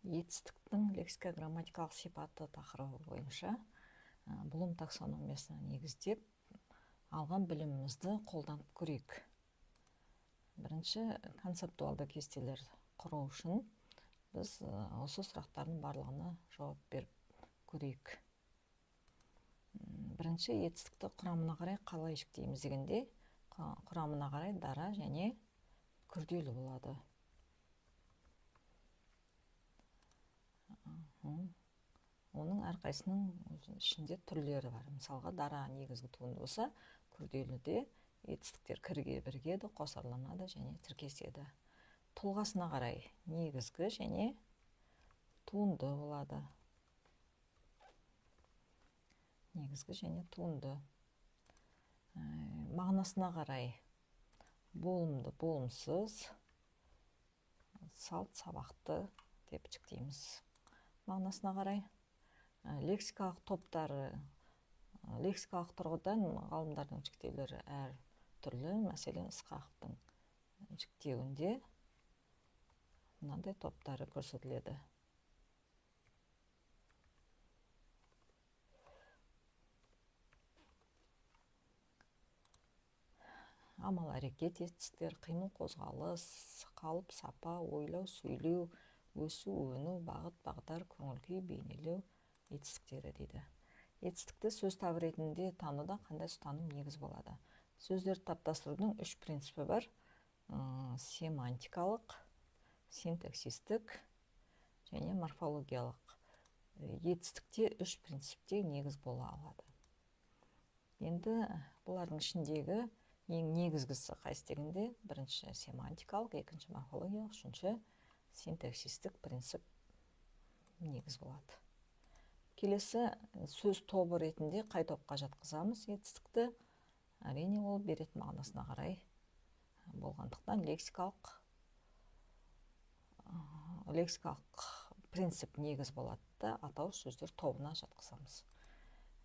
Етістіктің лексика-грамматикалық сипаты тақырыбы бойынша Блум таксономиясына негіздеп алған білімімізді қолданып көрейік. Бірінші, концептуалды кестелер құру үшін біз осы сұрақтардың барлығына жауап беріп көрейік. Бірінші, етістікті құрамына қарай қалай жіктейміз дегенде, құрамына қарай дара және күрделі болады. Оның әрқайсысының ішінде түрлері бар. Мысалға, дара негізгі туынды болса, күрделіде етістіктер кірге бірігеді, қосарланады және тіркеседі. Тұлғасына қарай негізгі және туынды болады. Негізгі және туынды. Мағынасына қарай болымды, болымсыз, салт, сабақты деп жіктейміз. Мағынасына қарай. Лексикалық топтары, лексикалық тұрғыдан ғалымдардың жіктеулері әр түрлі. Мәселен, Ысқақовтың жіктеуінде мынандай топтары көрсетіледі. Амал әрекет етістіктер, қимыл қозғалыс, қалып сапа, ойлау, сөйлеу, өсу, өну, бағыт, бағдар, көңіл күй, бейнелеу етістіктері дейді. Етістікті сөз табы ретінде тануда қандай ұстаным негіз болады? Сөздерді таптастырудың үш принципі бар. Семантикалық, синтаксистік және морфологиялық. Етістікте үш принципте негіз бола алады. Енді бұлардың ішіндегі ең негізгісі қайсы дегенде, бірінші семантикалық, екінші морфологиялық, үшінші синтаксистік принцип негіз болады. Келесі, сөз тобы ретінде қай топқа жатқызамыз етістікті? Әрине, ол беретін мағынасына қарай болғандықтан лексикалық принцип негіз болады да, атауыш сөздер тобына жатқызамыз.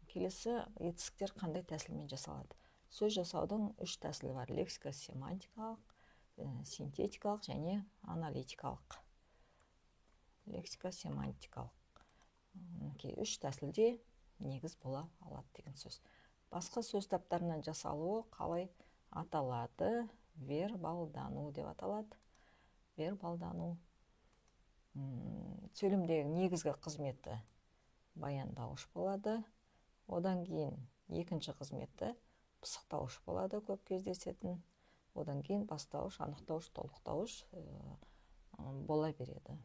Келесі, етістіктер қандай тәсілмен жасалады? Сөз жасаудың үш тәсілі бар: лексика семантикалық, синтетикалық және аналитикалық. Лексика семантикалық. Үш тәсілде негіз бола алады деген сөз. Басқа сөз таптарынан жасалуы қалай аталады? Вербалдану деп аталады. Вербалдану. Сөйлемдегі негізгі қызметі баяндауыш болады. Одан кейін екінші қызметі пысықтауыш болады, көп кездесетін. Одан кейін бастауыш, анықтауыш, толықтауыш бола береді.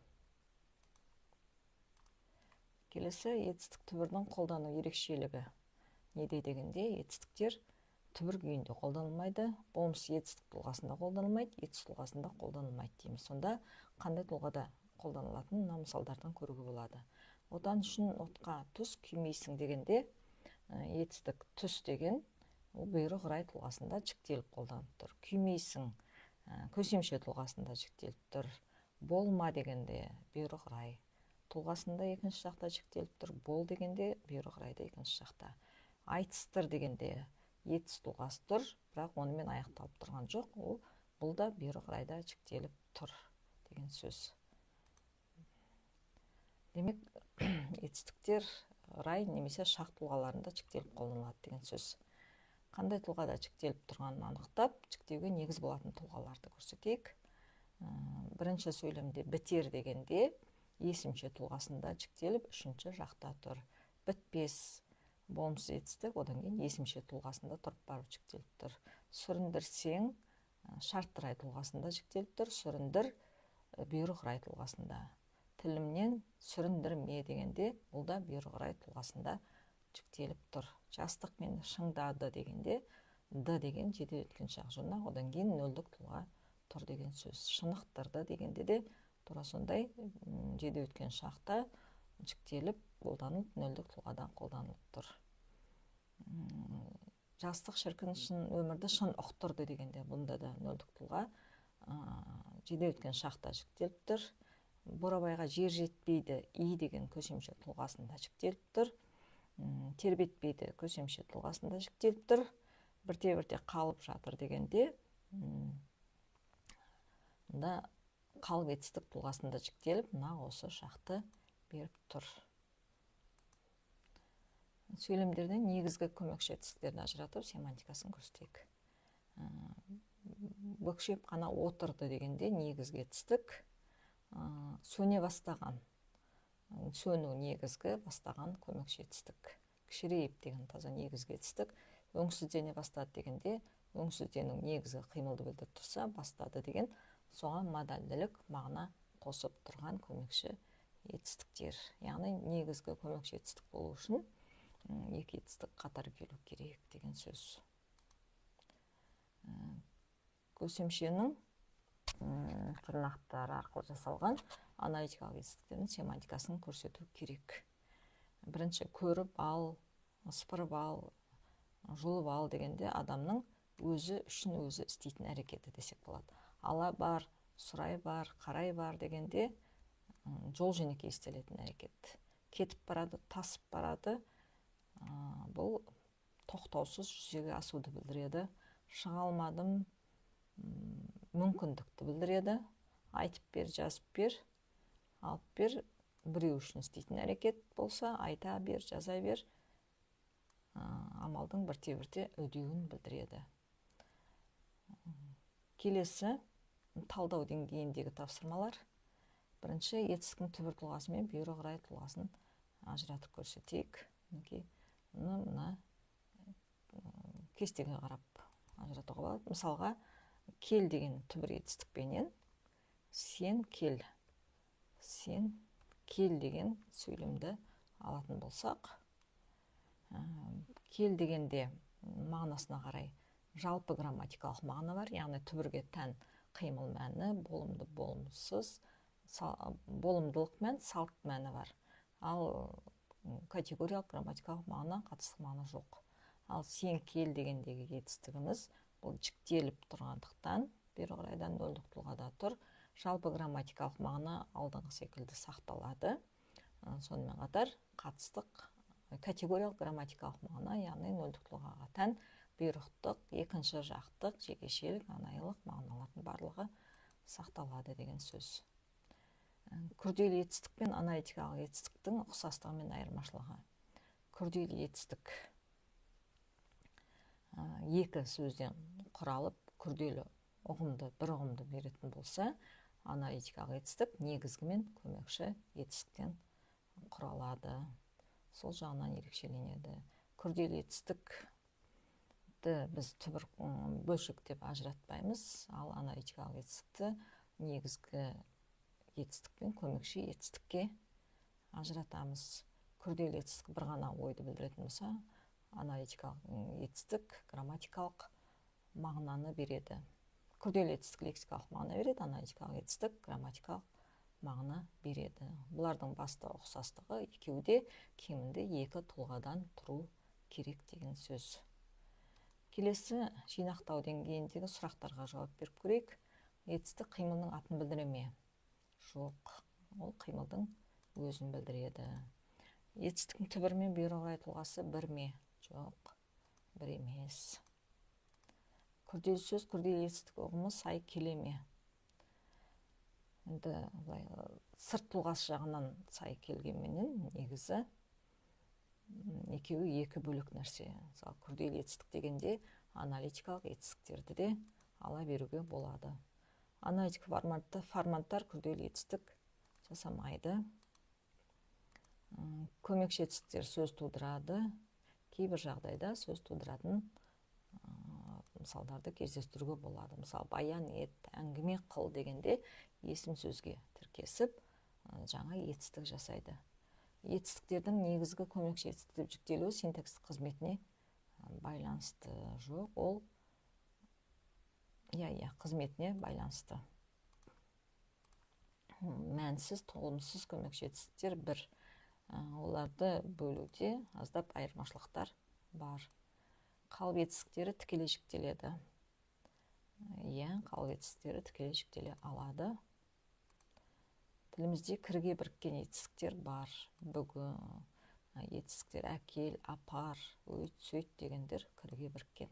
Келесі, етістік түбірдің қолдану ерекшелігі неде дегенде, етістіктер түбір күйінде қолданылмайды, болымсыз етістік тұлғасында қолданылмайды, етістік тұлғасында қолданылмайды дейміз. Сонда қандай тұлғада қолданылатынын мына мысалдардан көруге болады. Отан үшін отқа түс, күймейсің дегенде, етістік түс деген ол бұйрық рай тұлғасында жіктеліп қолданып тұр. Күймейсің, көсемше тұлғасында жіктеліп тұр. Болма дегенде бұйрық рай тұлғасында екінші жақта жіктеліп тұр. Бол дегенде бұйрық райда екінші жақта. Айтыстыр дегенде етіс тұлғасы тұр, бірақ онымен аяқталып тұрған жоқ. Ол бұл да бұйрық райда жіктеліп тұр деген сөз. Демек, етістіктер рай немесе шақ тұлғаларында жіктеліп қолданылады деген сөз. Қандай тұлғада жіктеліп тұрғанын анықтап, жіктеуге негіз болатын тұлғаларды көрсетейік. Бірінші сөйлемде бітер дегенде есімше тұлғасында жіктеліп, үшінші жақта тұр. Бітпес болымсыз етістік, одан кейін есімше тұлғасында тұрып барып жіктеліп тұр. Сүріндірсең шартты рай тұлғасында жіктеліп тұр, сүріндір бұйрық рай тұлғасында. Тілімнен сүріндірме дегенде бұл да бұйрық рай тұлғасында жіктеліп тұр. Жастық мені шыңдады дегенде д деген жедел өткен шақ жұрнақ, одан кейін нөлдік тұлға тұр деген сөз. Шынықтырды дегенде де тура сондай, жедел өткен шақта жіктеліп қолданылып, нөлдік тұлғадан қолданылып тұр. Жастық шіркін шын өмірді шын ұқтырды дегенде бұнда да нөлдік тұлға, жедел өткен шақта жіктеліп тұр. Бурабайға жер жетпейді и деген көсемше тұлғасында жіктеліп тұр. Тербетпейді көсемше тұлғасында жіктеліп тұр. Бірте-бірте қалып жатыр дегенде, мында қалып етістік тұлғасында жіктеліп, мына осы шақты беріп тұр. Сөйлемдерден негізгі көмекші етістіктерді ажыратып, семантикасын көрсетейік. Бөкшейіп қана отырды дегенде негізгі етістік сөне бастаған, сөну негізгі, бастаған көмекші етістік. Кішірейіп деген таза негізгі етістік. Өңсіздене бастады дегенде өңсіздену негізгі қимылды білдіріп тұрса, бастады деген соған модальділік мағына қосып тұрған көмекші етістіктер. Яғни негізгі көмекші етістік болу үшін екі етістік қатар келу керек деген сөз. Көсемшенің тырнақтары арқылы жасалған аналитикалық етістіктердің семантикасын көрсету керек. Бірінші, көріп ал, сыпырып ал, жұлып ал дегенде адамның өзі үшін өзі істейтін әрекеті десек болады. Ала бар, сұрай бар, қарай бар дегенде жол жөнекей істелетін әрекет. Кетіп барады, тасып барады, бұл тоқтаусыз жүзеге асуды білдіреді. Шыға алмадым, мүмкіндікті білдіреді. Айтып бер, жазып бер, алып бер біреу үшін істейтін әрекет болса, айта бер, жаза бер амалдың бірте-бірте үдеуін білдіреді. Келесі талдау деңгейіндегі тапсырмалар. Бірінші, етістіктің түбір тұлғасы мен бұйрық рай тұлғасын ажыратып көрсетейік. Мінекей, мұны мына кестеге қарап ажыратуға болады. Мысалға, кел деген түбір етістікпенен сен кел, сен кел деген сөйлемді алатын болсақ, кел дегенде мағынасына қарай жалпы грамматикалық мағына бар, яғни түбірге тән қимыл мәні, болымды, болымсыз, болымдылық мән, салт мәні бар. Ал категориялық грамматикалық мағына, қатыстық мағына жоқ. Ал сен кел дегендегі етістігіміз бұл жіктеліп тұрғандықтан, бері қарайдан нөлдік тұлғада тұр, жалпы грамматикалық мағына алдыңғы секілді сақталады. Сонымен қатар қатыстық категориялық грамматикалық мағына, яғни нөлдік тұлғаға тән бұйрықтық, екінші жақтық, жекешелік, анайылық мағыналардың барлығы сақталады деген сөз. Күрделі етістік пен аналитикалық етістіктің ұқсастығы мен айырмашылығы. Күрделі етістік екі сөзден құралып, күрделі ұғымды, бір ұғымды беретін болса, аналитикалық етістік негізгі мен көмекші етістіктен құралады, сол жағынан ерекшеленеді. Күрделі етістікті біз түбір бөлшек деп ажыратпаймыз, ал аналитикалық етістікті негізгі етістік пен көмекші етістікке ажыратамыз. Күрделі етістік бір ғана ойды білдіретін болса, аналитикалық етістік грамматикалық мағынаны береді. Күрделі етістік лексикалық мағына береді, аналитикалық етістік грамматикалық мағына береді. Бұлардың басты ұқсастығы: екеуі де кемінде екі тұлғадан тұру керек деген сөз. Келесі жинақтау деңгейіндегі сұрақтарға жауап беріп көрейік. Етістік қимылдың атын білдіре ме? Жоқ, ол қимылдың өзін білдіреді. Етістіктің түбірі мен бұйрық рай тұлғасы бір ме? Жоқ, бір емес. Күрделі сөз, күрделі етістік ұғымы сай келе ме? Енді былай, сырт тұлғасы жағынан сай келгенменен, негізі екеуі екі бөлек нәрсе. Мысалы, күрделі етістік дегенде аналитикалық етістіктерді де ала беруге болады. Аналитик форманттар күрделі етістік жасамайды. Көмекші етістіктер сөз тудырады. Кейбір жағдайда сөз тудыратын мысалдарды кездестіруге болады. Мысалы, баян ет, әңгіме қыл дегенде есім сөзге тіркесіп, жаңа етістік жасайды. Етістіктердің негізгі, көмекші етістік деп жіктелуі синтаксистік қызметіне байланысты. Жоқ, ол, иә, қызметіне байланысты. Мәнсіз, толымсыз көмекші етістіктер бір. Оларды бөлуде аздап айырмашылықтар бар. Қалып етістіктері тікелей жіктеледі. Иә, қалып етістіктері тікелей жіктеле алады. Тілімізде кірге біріккен етістіктер бар. Бүгін Етістіктер әкел, апар, өйт, сөйт дегендер кіріге біріккен.